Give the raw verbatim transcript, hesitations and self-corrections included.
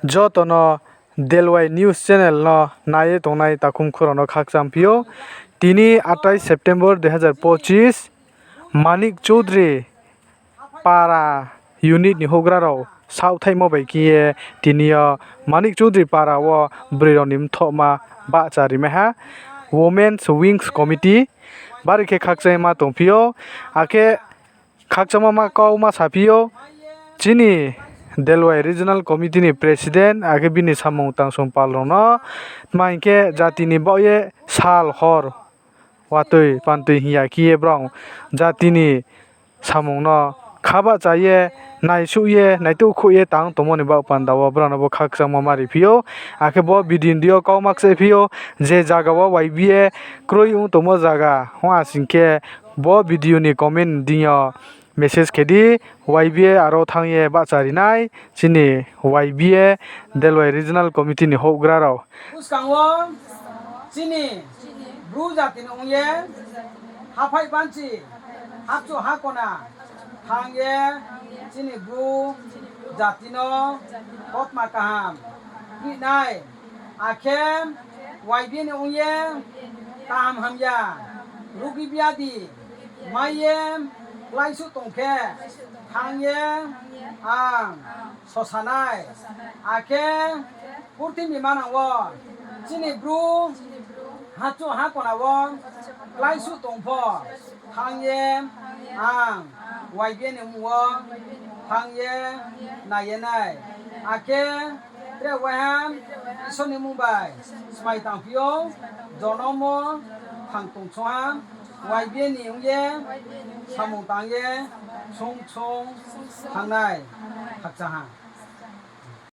Joto no Delwai News Channel no nai ye tongnai takhum khu rao no khakchang phi ou. Tini আঠাইশ September দুই হাজার পঁচিশ, Manik Chowdhury para unit ni houhgra rao saohthaihmo bai khe ye tini yo Manik Chowdhury para wo broi rao ni mthohma bahcha rimai ha, Women's Wings Committee. Bari khe khakchangma tongphi ou, akhe khakchangma ma kau ma saphi ou. Chini Delwai Regional Committee ni President akhe bini samung tangsong pal rao no, tma hing khe jati ni baoh ye sal hor watoi pantoi hing ya khe ye brao jati ni samung no khabahcha ye, naisuh ye, naituh khouh ye tang tongmo ni baoh panda wo brao no bo khakchangma ma riphi ou. Akhe bo video ni deing yo kau ma kchaihphi ou, je zaga wo Y B A kroi ong tongmo zaga ong ha sing khe, bo video ni comment deing yo message khe di, Y B A aro thanng ye bahcha ri nai, chini Y B A Delwai Regional Committee ni houhgra rao. Buskang wo chini Bru jati ni ong ye haphaih banchi, hakchu hakona thanng ye chini Bru jati no kautma kaham ri nai, akhe Y B A ni ong ye kaham hamya, rugi biadi mai ye kláisuh tong khe thanng ye ang sosa nai, akhe purthimbi manang wo chini Bru hakchu hakona wo kláisuh tong pho thanng ye ang Y B A ni mmung wo thanng ye nai ye nai, akhe tre waiha Isor ni mmung bai smai tangphi ou, jonom wo thang tong song ha, Y B A ni ong ye samung tang ye sung sung thanng nai, khakchang ha.